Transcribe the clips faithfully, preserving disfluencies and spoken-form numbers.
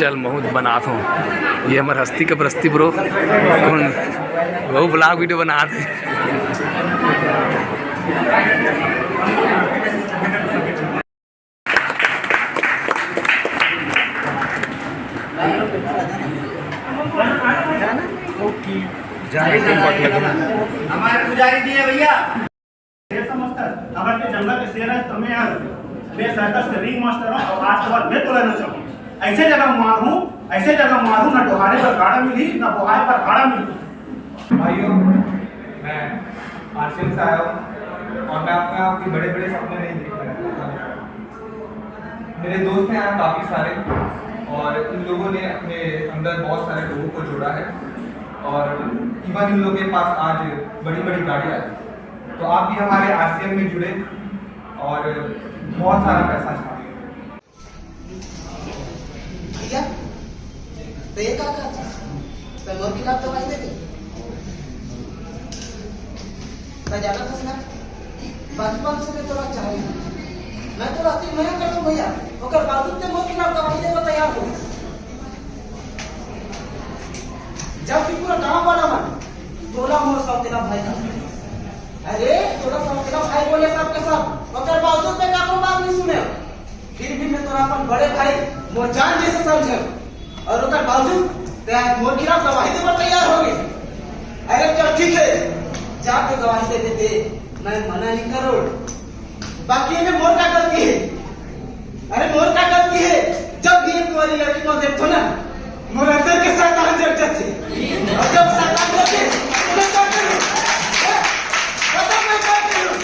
चल, महूँ बनात हूँ। ये हमर हस्ती के प्रस्ती bro, कौन वो vlog video बनात हे। हमारे पुजारी जी है भैया। शेर समझता है। अगर तैं जंगल के शेर है तो मैं यार, मैं सर्कस के रिंग मास्टर हूँ और आज के बाद मैं तोला नचाहूँ। ऐसे जगह मारूँ, ऐसे जगह मारूँ, ना डोहारे पर गाड़ा मिली, ना बोहारे पर गाड़ा मिली। भाइयों, मैं आरसीएम से आया हूँ और मैं अपने आप के बड़े बड़े सपने नहीं देखना चाहता। मेरे दोस्त हैं यहाँ काफ़ी सारे और इन लोगों ने अपने अंदर बहुत सारे लोगों को जोड़ा है और इवन इन लोगों के पास आज बड़ी बड़ी गाड़ियाँ हैं। तो आप भी हमारे आरसीएम में जुड़े और बहुत सारा पैसा छापें। भैया, तो ये का कहत हस? तो मोर खिलाफ गवाही दे दे। तो जानत हस ना, बचपन से मैं तोला चाहे हूँ। मैं तोला अति मया करत हूँ भैया, ओकर बावजूद तैं मोर खिलाफ गवाही देवे तैयार हो। जब भी पूरा गांव वाला मन तोला मोर सौतेला भाई का, अरे, तोला सौतेला भाई बोले सबके सब, ओकर बावजूद मैं काकरो बात नहीं सुने। फिर भी मैं तोला अपन बड़े भाई, मोर जान जैसे समझे, और ओकर बावजूद तैं आज मोर खिलाफ गवाही देवे बर तैयार हो गए। अरे चल ठीक है, जा तैं गवाही दे दे, मैं मना नहीं करो, बाकी एमे मोर का गलती है? अरे मोर का गलती है? जब भी एक कुंवारी लड़की को देखो ना, मोर अंदर के शैतान जग जाते। और जब शैतान जगे, तो मैं क्या करूँ? हैं? बताओ मैं क्या करूँ?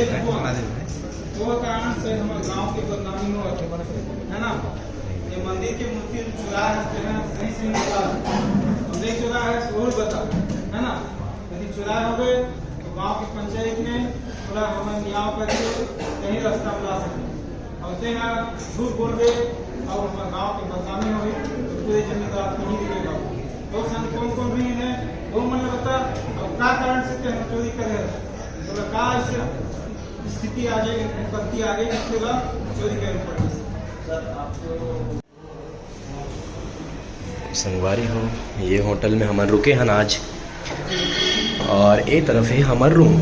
देखो, वो कारण से हमर गांव के बदनामी हो, है ना? ये मंदिर के मूर्ति चुराए हंसते हैं, सही सही बता। हम नहीं चुराए है, तो और बता, है ना? यदि चुराए हो गए, तो गांव के पंचायत में थोड़ा हमें मियाव करके कहीं रास्ता में ला सके। अउ तैं ह झूठ बोलबे अउ हमर गांव के बदनामी होही, तो पूरे जमींदार नहीं दिखेगा। तो संग कौन कौन रहिन हे, वो मन ल बता, अउ का कारण से तैं ह चोरी करे हस? तोला का ऐसे स्थिति आ गे, विपत्ति आ गे कि तोला चोरी करे पड़े? संगवारी हो, ये होटल में हमन रुके हन आज, और ए तरफ है हमर रूम।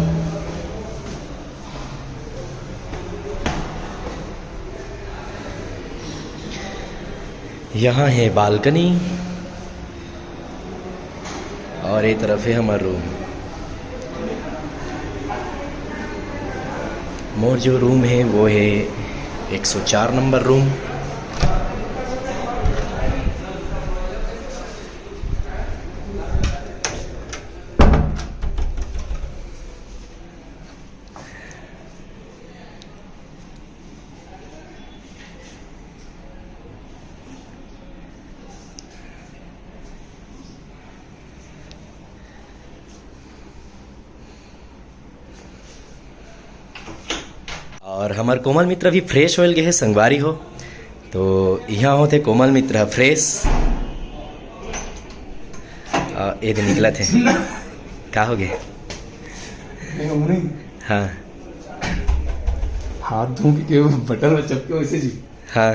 यहाँ है बालकनी और ए तरफ है हमर रूम। मोर जो रूम है वो है एक सौ चार नंबर रूम। और हमर कोमल मित्र भी फ्रेश होल गे हे संगवारी हो। तो यहाँ होते कोमल मित्र फ्रेश। आ, ये दे निकलत हे। का हो गे? हाँ। हाथ धो के बटन में चपके वैसे जी। हाँ।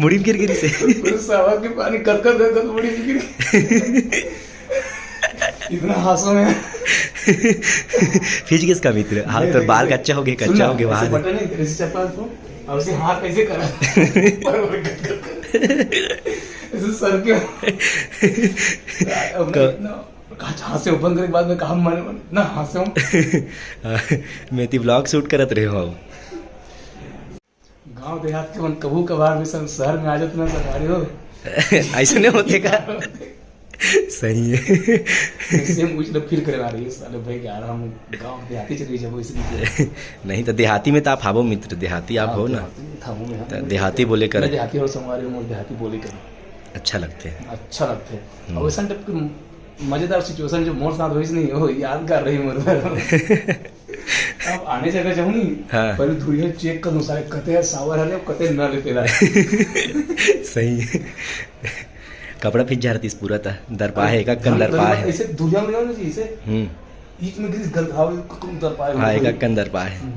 मुड़ी में गिर गिरी से। पूरे सावन के पानी कत कत कत कत मुड़ी में गिर। इतना हांसो में। फिज किसका मित्र? हाँ, तो बाल कच्चा हो गया, कच्चा हो गया वहाँ। बटन है, ऐसे चपका को, और उसे हाथ कैसे करा? ऐसे सर के। कहा, हाथ से ओपन करने के बाद में कहा, मन, ना हांसे हूँ। मैं ती vlog shoot करत रहे हो। गांव देहात के मन कभू कभार भी सर शहर में आ जाते ना सरकारी हो। ऐसे नहीं होते का? सही है। सेम उजला फील करे आ रही है साले भाई, यार हम गांव देहाती चले जाबो इसलिए। नहीं तो देहाती में तो आप हाबो मित्र, देहाती आप हो ना। तो देहाती बोले कर। देहाती और संगवारी मोर देहाती बोले कर। अच्छा लगते हैं। अच्छा लगते हैं। और वैसा टाइप के मजेदार सिचुएशन जो मोर साथ होइस नहीं, वो यादगार रही मोर। अब आने जगह जाऊँ नहीं, हाँ। पहले धुरिया चेक करूँ सारे कते सावर हरे, कते न लेते ला। सही है। कपड़ा फिर झारतीस पूरा था, दरपा है, एक अक्कन दरपा है। ऐसे दुरिया में नहीं होना चाहिए, ऐसे हम्म। बीच में गिरिस गल, हाँ, दरपा है, हाँ, एक अक्कन दरपा है। हम्म।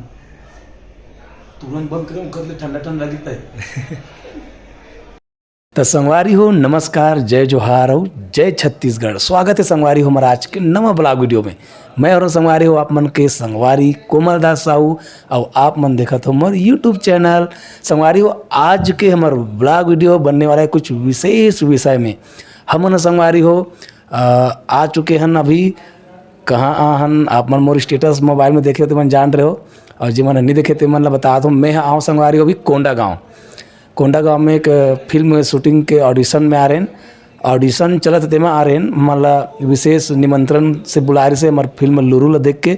तुरंत बंद करो, कर ले, ठंडा ठंडा लगता है। त संगवारी हो, नमस्कार, जय जोहार अउ जय छत्तीसगढ़। स्वागत है संगवारी हो हमारा आज के नवा ब्लॉग वीडियो में। मैं और संगवारी हो आप मन के संगवारी कोमल दास साहू, अउ आप मन देखत हो मोर YouTube चैनल। संगवारी हो, आज के हमार ब्लॉग वीडियो बनने वाला है कुछ विशेष विषय में। हमन संगवारी हो, अ, आ चुके हन अभी। कहाँ आ हन, आप मन मोर स्टेटस मोबाइल में देखे हो तो मन जान रहे हो, और जे मन नहीं देखे ते मन ला बता दो, मैं आऊँ संगवारी हो अभी कोंडागांव। कोंडागांव में एक फिल्म शूटिंग के ऑडिशन में आ रहे हैं, ऑडिशन चलत तेमा आ रहे हैं, मतलब विशेष निमंत्रण से बुला रहे से हमार फिल्म लुरु ला देख के,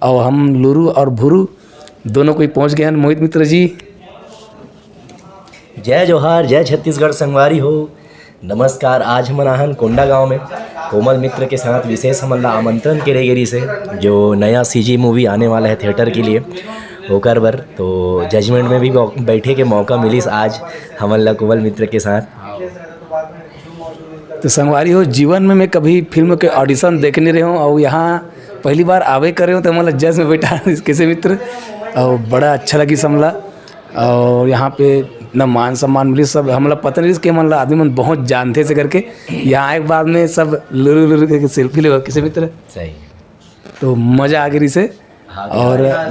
और हम लुरु और भुरु दोनों कोई पहुँच गए हैं। मोहित मित्र जी, जय जोहार, जय छत्तीसगढ़ संगवारी हो। नमस्कार, आज हमन आहन कोंडागांव में कोमल मित्र के साथ विशेष हमन ला आमंत्रण करे गे रिहिस हे, जो नया सीजी मूवी आने वाला है थिएटर के लिए, ओकर बर। तो जजमेंट में भी बौ-, बैठे के मौका मिलिस आज हमन ला कोमल मित्र के साथ। तो संगवारी हो, जीवन में मैं कभी फिल्म के ऑडिशन देख नहीं रहे हूँ, और यहाँ पहली बार आवे करे हूँ, तो मतलब जज में बैठा कैसे मित्र, और बड़ा अच्छा लगी समला। और यहाँ पे इतना मान सम्मान मिली, सब हमला पता नहीं कि हमन ला आदमी मन बहुत जानते से करके। यहाँ आए के बाद में सब लुरु लुरु करके सेल्फी ले कैसे मित्र। सही। तो मजा आ गई से। हाँ, और हाँ,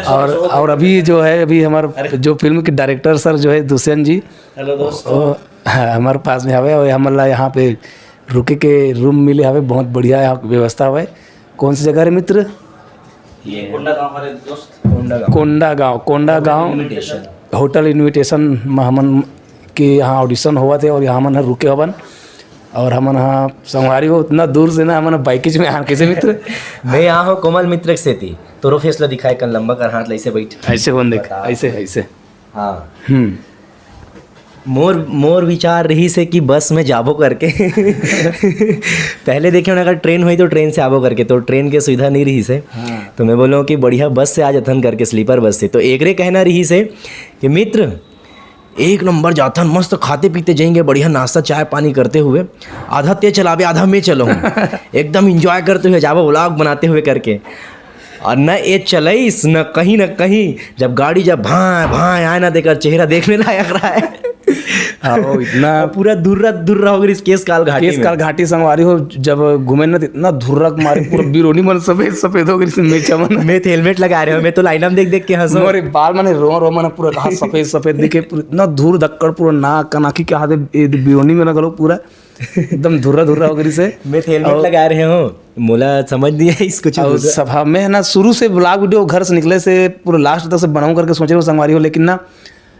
और और अभी जो है, अभी हमारे जो फिल्म के डायरेक्टर सर जो है दुष्यंत जी, हेलो दोस्तों। वो, हाँ, हमारे पास में हवे और हमन ला यहाँ पे रुके के रूम मिले हवे, बहुत बढ़िया यहाँ व्यवस्था हवे। कौन सी जगह है मित्र? ये कोंडागांव हमारे दोस्त। Kondagaon. Kondagaon, Kondagaon. Invitation. Hotel invitation में हमन के यहाँ ऑडिशन होवत हे और यहाँ हमन ह रुके हवन। और हमन ह संगवारी हो, उतना दूर से ना, हमन ह बाइकेज में आन कैसे मित्र? मैं यहाँ हूँ कोमल मित्र के सेती। तोरो फेस ला दिखाए कन लंबा कर हाथ ला ऐसे बैठ। ऐसे होन देख, बता। ऐसे, ऐसे। हाँ। हम्म। मोर, मोर विचार रहिस हे कि बस में जाबो करके। पहले देखे हों अगर ट्रेन होई तो ट्रेन से आबो करके, तो ट्रेन के सुविधा नहीं रहिस हे। हाँ। तो मैं बोलूँ कि बढ़िया बस से आ जाथन करके, स्लीपर बस से। तो एकरे कहना रहिस हे कि मित्र, एक नंबर जाथन, मस्त खाते पीते जाएंगे, बढ़िया नाश्ता चाय पानी करते हुए, आधा ते चलाबे, आधा मैं चलाहूँ। एकदम एंजॉय करते हुए जाबो, व्लॉग बनाते हुए करके। और न ये चलइस, न कहीं, न कहीं। जब गाड़ी जब भाए भाए आए ना, तेकर चेहरा देखने लायक रहा है। हाँ, वो इतना और पूरा धुर्रा धुर्रा हो गई इस केश काल घाटी केश में। काल घाटी संगवारी हो, जब घूमे ना, तो इतना धुर्रा के मारे, पूरा बिरोनी मन सफेद सफेद हो गई, मेचा मन। मैं तो हेलमेट लगा रहे हो, मैं तो लाइनम देख देख के हंसो। मोरे बाल मने रो रो मन पूरा हाथ सफेद सफेद दिखे, पूरा इतना धूर धक्कड़, पूरा नाक कनाखी के हाथे, ए, बिरोनी में लगलो पूरा एकदम धुर्रा धुर्रा हो गई से। मैं तो हेलमेट और लगा रहे हो, मोला समझ नहीं है इसको। और सभा में है ना, शुरू से ब्लॉग वीडियो घर से निकले से पूरा लास्ट तक से बनाऊं करके सोचे रहो संगवारी हो, लेकिन ना,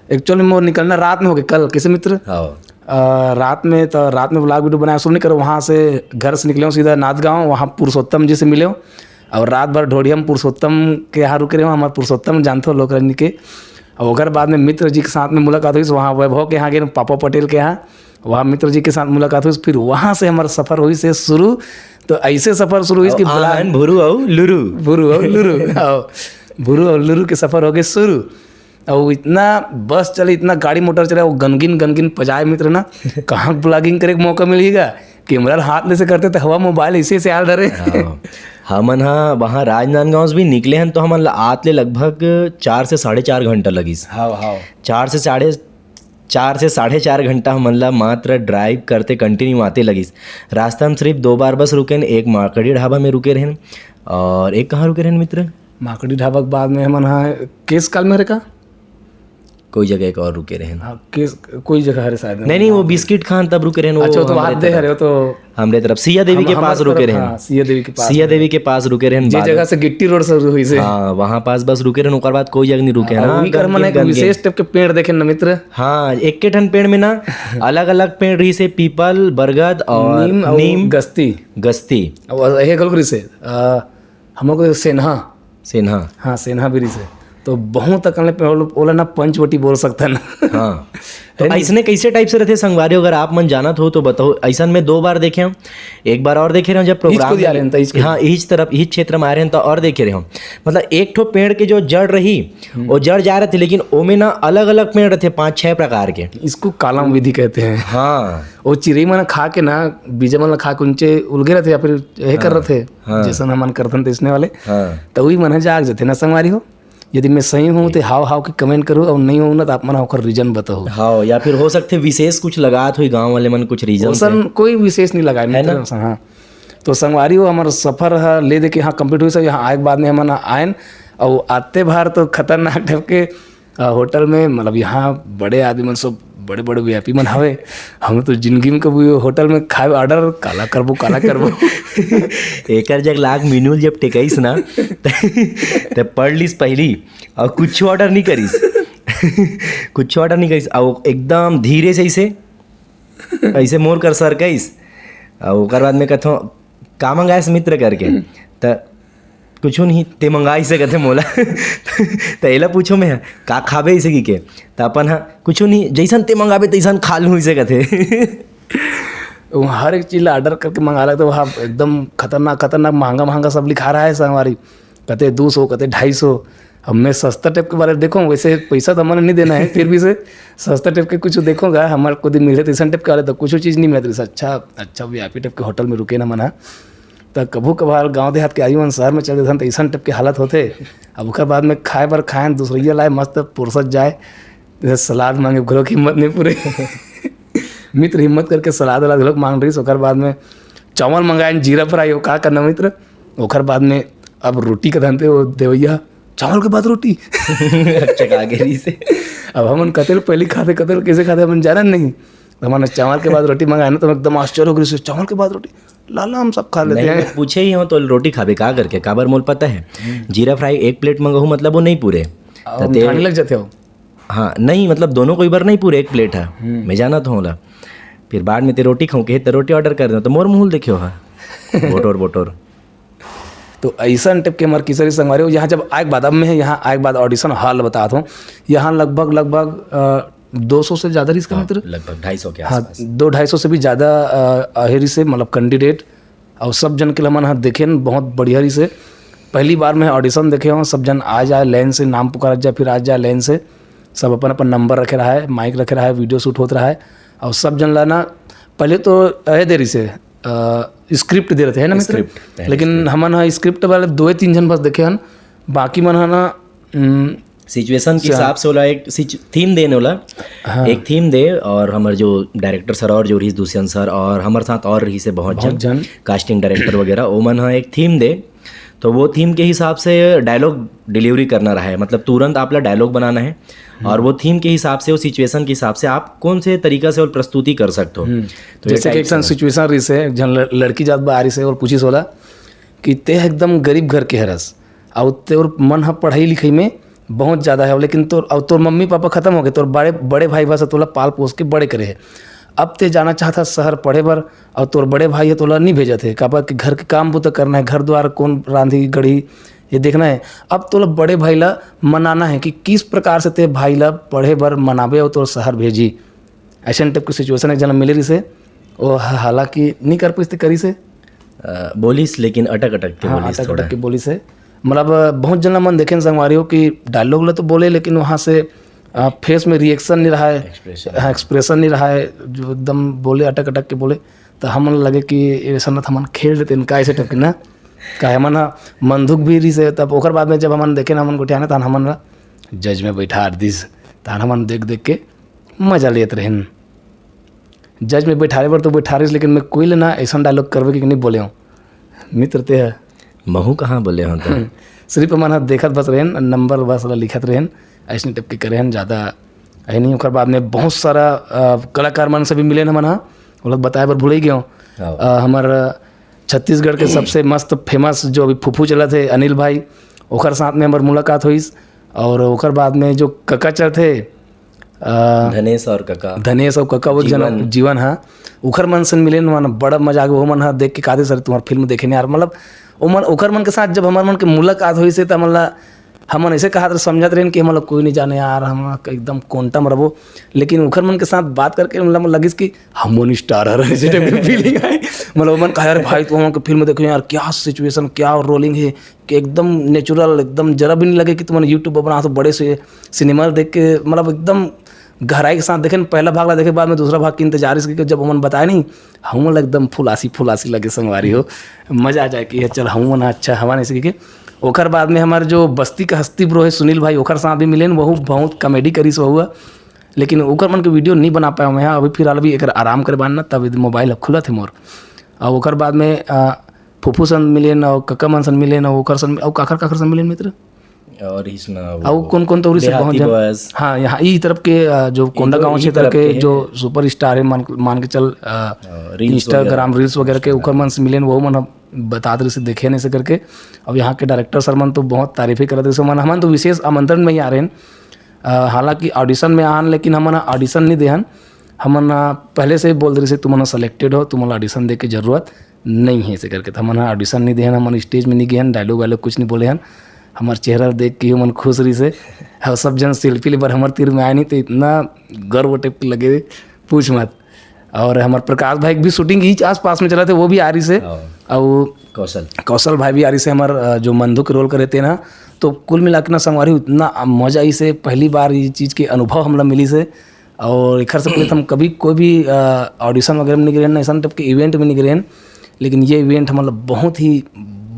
एक्चुअल में मोर निकलना रात में हो गए कल, कैसे मित्र? हाँ। अ, रात में तो, रात में ब्लॉग वीडियो बनाया शुरू नहीं करो, वहाँ से घर से निकले हो सीधा नांदगांव, वहाँ पुरुषोत्तम जी से मिले हो। और रात भर ढोड़िया में पुरुषोत्तम के यहाँ रुके रहे हो, हमारे पुरुषोत्तम जानते हो लोक रंजनी के। और ओकर बाद में मित्र जी के साथ में मुलाकात हुई, वहाँ वैभव के यहाँ गए, पापा पटेल के यहाँ, वहाँ मित्र जी के साथ मुलाकात हुई, फिर वहाँ से हमारा सफर हुई से शुरू। तो ऐसे सफर शुरू हुई कि और ब्लॉग आन भुरू और लुरू। भुरू और लुरू, आओ, भुरू और लुरू के सफर हो गए शुरू। और इतना बस चले, इतना गाड़ी मोटर चले, वो गनगिन गनगिन पजाए मित्र ना, कहाँ ब्लॉगिंग करे के मौका मिलेगा? कैमरा हाथ में से करते तो हवा मोबाइल ऐसे ऐसे हाल धरे। हाँ। हमन हा वहाँ राजनांदगांव से भी निकले हन, तो हमन ला आत ले लगभग चार से साढ़े चार घंटा लगिस। हाँ, हाँ। चार से साढ़े चार से साढ़े चार घंटा हमन ला मात्र ड्राइव करते कंटिन्यू आते लगिस। रास्ता में सिर्फ दो बार बस रुकेन, एक माकड़ी ढाबा में रुके रहन और एक कहाँ रुके रहन मित्र? माकड़ी ढाबा के बाद में हमन हा केश काल में हरे का? कोई जगह एक और रुके रहन। हाँ, केश, कोई जगह हरे शायद। नहीं, नहीं, वो बिस्किट खान तब रुके रहन, वो अच्छा, वो तो हमरे बात दे तरफ। हरे, वो तो हमरे तरफ सिया देवी हम, के हमर पास रुके तरफ, रहन। हाँ, सिया देवी के पास सिया में। देवी के पास रुके रहन, जे बाद जगह में। से गिट्टी रोड शुरू हुई से। हाँ, वहाँ पास बस रुके रहन, ओकर बाद कोई जगह नहीं रुके हाँ, ना, वही कर गनगिन, मने एक गनगिन। विशेष टाइप के पेड़ देखे न मित्र। हाँ, एक के ठन पेड़ में ना अलग-अलग पेड़ रहिस हे, पीपल, बरगद और नीम और नीम, गस्ती। गस्ती। और ये गल रहिस हे, अ, हमको सेन्हा। सेन्हा। हाँ, सेन्हा भी रहिस हे। तो बहुत अकन ले ओला ना पंचवटी बोल सकथन। हाँ। तो ऐसने कैसे टाइप से रहिथे संगवारी, अगर आप मन जानत हो तो बताओ। ऐसन में दो बार देखे हंव, एक बार और देखे रहे हंव जब प्रोग्राम, हाँ, इस क्षेत्र में आ रहे हंव तो और देखे रहे हंव। मतलब एक ठो पेड़ के जो जड़ रही, वो जड़ जा रहिथे, लेकिन ओमे ना अलग अलग पेड़ रहिथे, पांच छह प्रकार के। इसको कॉलम विधि कहते हैं। हाँ। वो चिरई मन खा के ना, बीजा मन ला खा के उनचे उलगे रहिथे या फिर ये कर रहिथे, जैसन हमन करथन तैसने वाले। हाँ। तो वही मन ह जाग जथे ना संगवारी हो। यदि मैं सही हूँ तो हाव हाव के कमेंट करूँ, और नहीं हूँ ना तो आप मन ओकर रीजन बताओ। हाँ, या फिर हो सकथे विशेष कुछ लगात होही गाँव वाले मन, कुछ रीजन ओसन कोई विशेष नहीं लगाए है ना? मित्र, हाँ। तो संगवारी हो, हमारा सफर ह ले दे के यहाँ कंप्लीट हुई। सब यहाँ आए के बाद में हमन आयन, और आते बार तो खतरनाक टाइप के अ, होटल में, मतलब यहाँ बड़े आदमी मन सब, बड़े बड़े वीआईपी मन हवे। हम तो जिंदगी में कभी होटल में खाए ऑर्डर काला करबो, काला करबो। एकर जग लाग मिनूल जब टेकइस ना, त, त पढ़ लिस पहली, और कुछ ऑर्डर नहीं करिस। कुछ ऑर्डर नहीं करिस, और एकदम धीरे से ऐसे, ऐसे मोर कर सर कइस, और ओकर बाद में कथो, "का मंगाए से मित्र?" करके। त कुछू नहीं, ते मंगाइस हे कथे मोला। त एला पूछो मैं, "का खाबे?" इसे की के। त अपन ह, "कुछू नहीं, जैसन ते मंगाबे तैसन खा लूँ," इसे कथे। वो हर एक चीज ला ऑर्डर करके मंगा लेते, वहाँ एकदम खतरनाक खतरनाक महंगा महंगा सब लिखा रहा है संगवारी, कते दो सौ, कते ढाई सौ। अब मैं सस्ता टाइप के बारे में देखो, वैसे पैसा तो हमने नहीं देना है, फिर भी से सस्ता टाइप के कुछ देखोगा, हमारे को दिन मिले तो ऐसा टाइप के वाले तो कुछ चीज़ नहीं मिलती। अच्छा, अच्छा वीआईपी टाइप के होटल में रुके ना मना, त कभू कभार गाँव देहात के आदमी मन शहर में चल देथन, त अइसन टाइप के हालत होथे। अब ओकर बाद में खाए बर खाएन, दूसरइया लाए मस्त पुरसत जाए, जैसे सलाद मांगे, घलो के हिम्मत नहीं पूरे। मित्र हिम्मत करके सलाद वलाद घलो मांग रहीस। ओकर बाद में चावल मंगाएन, जीरा फ्राई, वो का करना मित्र। ओकर बाद में अब रोटी का धनते वो देवैया, "चावल के बाद रोटी?" अच्छा, का गे रहीस हे। अब हमन कतेल पहली खाते, कतेल कैसे खाते, हमन जानन नहीं। हमन चावल के बाद रोटी मंगाए ना, तो एकदम आश्चर्य हो गए, "चावल के बाद रोटी?" लाला, हम सब खा लेते नहीं, हैं। मैं पूछे ही हूँ, "तो रोटी खाबे का करके?" काबर मोल पता है, जीरा फ्राई एक प्लेट मंगाहूँ, मतलब वो नहीं पूरे। अब तो ते- ठाने लग जाते हो। हाँ, नहीं, मतलब दोनों कोई बार नहीं पूरे एक प्लेट है, मैं जाना था होला। फिर बाद में ते रोटी खाऊँ के, तो रोटी ऑर्डर कर दो, तो मोर मुँह देखे हो हा। बोटोर, बोटोर। तो अइसन टाइप के हमारे किशोरी संगवारी हो, यहाँ जब आए के बाद, अब मैं यहाँ आए के बाद ऑडिशन हॉल बताता हूँ, यहाँ लगभग, लगभग, अ, दो सौ से ज़्यादा रहीस का हाँ, मित्र? लगभग ढाई सौ के हाँ, आसपास। दो ढाई सौ से भी ज़्यादा, अ, अहे रहीस हे, मतलब कैंडिडेट। और सब जन के हमन ह देखेन, बहुत बढ़िया रहीस हे। पहली बार मैं ऑडिशन देखे हूँ, सब जन आ जाए लाइन से, नाम पुकारत जाए, फिर आ जाए लाइन से। सब अपन अपन नंबर रखे रहा है, माइक रखे रहा है, वीडियो शूट होत रहा है। और सब जन ला ना, पहले तो अहे दे रहीस हे, अ, स्क्रिप्ट दे रहिथे ना मित्र? स्क्रिप्ट, पहले लेकिन स्क्रिप्ट। हमन ह स्क्रिप्ट वाले दो तीन जन बस देखे हन, बाकी मन ह ना, उम, सिचुएशन के अच्छा। हिसाब से ओला एक सिच-, थीम देन ओला। हाँ। एक थीम दे, और हमर जो डायरेक्टर सर और जो रहीस दुष्यंत सर और हमर साथ और रहीस हे बहुत बहुत जन, जन। कास्टिंग डायरेक्टर वगैरह, ओमन ह एक थीम दे, तो वो थीम के हिसाब से डायलॉग डिलीवरी करना रहा है, मतलब तुरंत आप ला डायलॉग बनाना है और वो थीम के हिसाब से, वो सिचुएशन के हिसाब से आप कौन से तरीका से और प्रस्तुति कर सकते हो। हम्म। तो ये जैसे कि टाइप एक ठन से। सिचुएशन रहीस हे, एक झन ल-, लड़की जात बा आ रहीस हे और पूछिस ओला कि ते एकदम गरीब घर के हरस, अउ तोर मन ह पढ़ाई लिखाई में बहुत ज़्यादा है, लेकिन तोर, अउ तोर मम्मी पापा खत्म हो गए, तोर बड़े, बड़े भाई बस तोला पाल पोस के बड़े करे है। अब ते जाना चाहत हस शहर पढ़े बर, अउ तोर बड़े भाई ह तोला नहीं भेजत है, काबर कि घर के काम बुता करना है, घर द्वार कौन रांधी गढ़ी, ये देखना है। अब तोला बड़े भाई ला मनाना है कि किस प्रकार से ते भाई ला पढ़े बर मनाबे अउ तोर शहर भेजी। अइसन टाइप के सिचुएशन एक जना मिले रहीस हे, वो ह-, हालांकि नहीं कर पाइस ते करिस हे। अ, बोलिस, लेकिन अटक अटक के हाँ, बोलिस अटक थोड़ा। अटक के बोलिस हे। मतलब, बहुत जना मन देखेन संगवारी हो कि डायलॉग ला तो बोले, लेकिन वहाँ से, अ, फेस में रिएक्शन नहीं रहा है। एक्सप्रेशन। हाँ, एक्सप्रेशन नहीं रहा है, जो एकदम बोले, अटक अटक के बोले। तो हमन लगे कि ये संगत हमन खेल देते इनका ऐसे टाइप के ना। का हमन ह मंदुक भी रहीस हे, तब ओकर बाद में जब हमन देखेन, हमन गोठियाने, तहन हमन ला जज में बैठा दिस, तहन हमन देख देख के मजा लेत रहेन। जज में बैठारे बर तो बैठारिस, लेकिन मैं कोई ले ना अइसन डायलॉग करबे के नहीं बोले हूँ। मित्र ते ह। महू कहाँ बोले हूँ तो? सिर्फ हमन ह देखत बस रहेन, नंबर बस ला लिखत रहेन, अइसने टाइप के करे हन, ज़्यादा है नहीं। ओकर बाद में बहुत सारा, अ, कलाकार मन से भी मिलेन हमन ह, वो लोग बताए बर भूल ही गए हूँ। हाँ। अ, हमर छत्तीसगढ़ के सबसे मस्त फेमस जो अभी फूफू चलत हे, अनिल भाई, ओकर साथ में हमर मुलाकात होइस। और ओकर बाद में जो कका चलत हे, अ, धनेश और कका। धनेश और कका, वो जना-, जीवन। जीवन, हाँ, ओखर मन से मिलेन, मन बड़ा मजा आ गया। वो मन ह देख के कहते, "सर, तुम्हार फिल्म देखे नहीं यार।" मतलब, वो मन, ओखर मन के साथ जब हमर मन के मुलाकात होइस हे, त हमन ला हमन ऐसे कहत रहे, समझत रहेन कि हमन ला कोई नहीं जाने यार, हम एकदम कोंटा म रबो। लेकिन ओखर मन के साथ बात करके मतलब लगिस कि हम मन स्टार हर ऐसे टाइप के फीलिंग आए। मतलब ओमन कहे, "अरे भाई, तुमन के फिल्म देखे यार, क्या सिचुएशन, क्या रोलिंग है, कि एकदम नेचुरल, एकदम जरा भी नहीं लगे कि तुमन YouTube पर बना तो बड़े से सिनेमा देख के।" मतलब एकदम गहराई के साथ देखे न, पहला भाग ला देखे, बाद में दूसरा भाग के इंतजार इसके, जब ओमन बताए नहीं, हमन ला एकदम फुलासी फुलासी लगे संगवारी हो, मजा आ जाए कि ये चल हमन अच्छा हवा नहीं सीखे। ओकर बाद में हमारे जो बस्ती का हस्ती ब्रो है सुनील भाई, ओकर साथ भी मिलेन, वहू बहुत कॉमेडी करिस वहू। लेकिन ओकर मन के वीडियो नहीं बना पाए मैं, अभी फिलहाल अभी एक आराम करे बान ना, तब मोबाइल खुला थे मोर। और ओकर बाद में आ, फूफू सन मिलेन और कक्का मन सन मिलेन और ओकर सन और काखर काखर सन मिलेन मित्र। और इसना वो अउ कौन कौन तो उरी से देहाती पहुंच जाए। बॉयज। हाँ, यहाँ ई तरफ के अ, जो कोंडागांव ई क्षेत्र तरफ के के जो सुपर स्टार है, मान मान के चल, रील्स इंस्टाग्राम रील्स वगैरह के ओकर मन से मिलेन, वो मन हम बतात रहे से देखे नहीं से करके। अब यहाँ के डायरेक्टर सर मन तो बहुत तारीफे करत रहे से, मन हमन तो विशेष आमंत्रण में ही आ रहे हैं। अ, हालांकि ऑडिशन में आन, लेकिन हमन ऑडिशन नहीं देहन। हमन अ, पहले से ही बोल दे रहे से, तुमन सिलेक्टेड हो, तुमन ऑडिशन दे के जरूरत नहीं है से करके। तो हमन ऑडिशन नहीं देहन, हमन स्टेज में नहीं गए हन, डायलॉग वायलॉग कुछ नहीं बोले हन। हमार चेहरा देख के ही मन खुश रही से। और सब जन सेल्फी ले बर हमार तीर में आए नहीं, तो इतना गर्व टाइप के लगे, पूछ मत। और हमार प्रकाश भाई भी शूटिंग ही आसपास में चला थे, वो भी आ रही से। हाँ। और कौशल। कौशल भाई भी आ रही से, हमार अ, जो मंधु के रोल करे थे ना, तो कुल मिला के ना संगवारी उतना मजा आई से, पहली बार ये चीज़ के अनुभव हमला मिली से। और एखर से पहले तो हम कभी कोई भी ऑडिशन वगैरह में नहीं गए हैं, ऐसा टाइप के इवेंट में नहीं गए हैं, लेकिन ये इवेंट मतलब बहुत ही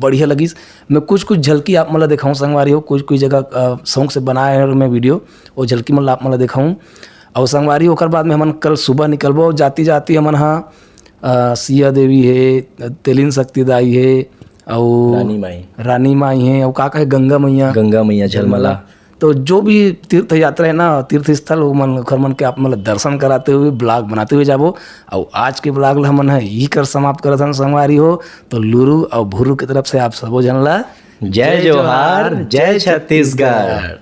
बढ़िया लगिस। मैं कुछ कुछ झलकी आप मतलब दिखाऊँ संगवारी हो, कुछ कुछ जगह शौक से बनाए हैं मैं वीडियो, वो झलकी मतलब आप मतलब दिखाऊँ। और संगवारी ओकर बाद में हमन कल सुबह निकलबो, जाती जाती हमन हाँ अ, सिया देवी है, तेलिन शक्ति दाई है, और रानी माई। रानी माई है, और का कहे गंगा मैया। गंगा मैया झलमला। तो जो भी तीर्थ यात्रा है ना, तीर्थ स्थल, वो मन ओखर मन के आप मतलब दर्शन कराते हुए ब्लॉग बनाते हुए जाबो। और आज के ब्लॉग ला हमन है यही कर समाप्त करत हन संगवारी हो। तो लुरु और भुरु की तरफ से आप सबो जन ला जय जोहार, जय छत्तीसगढ़।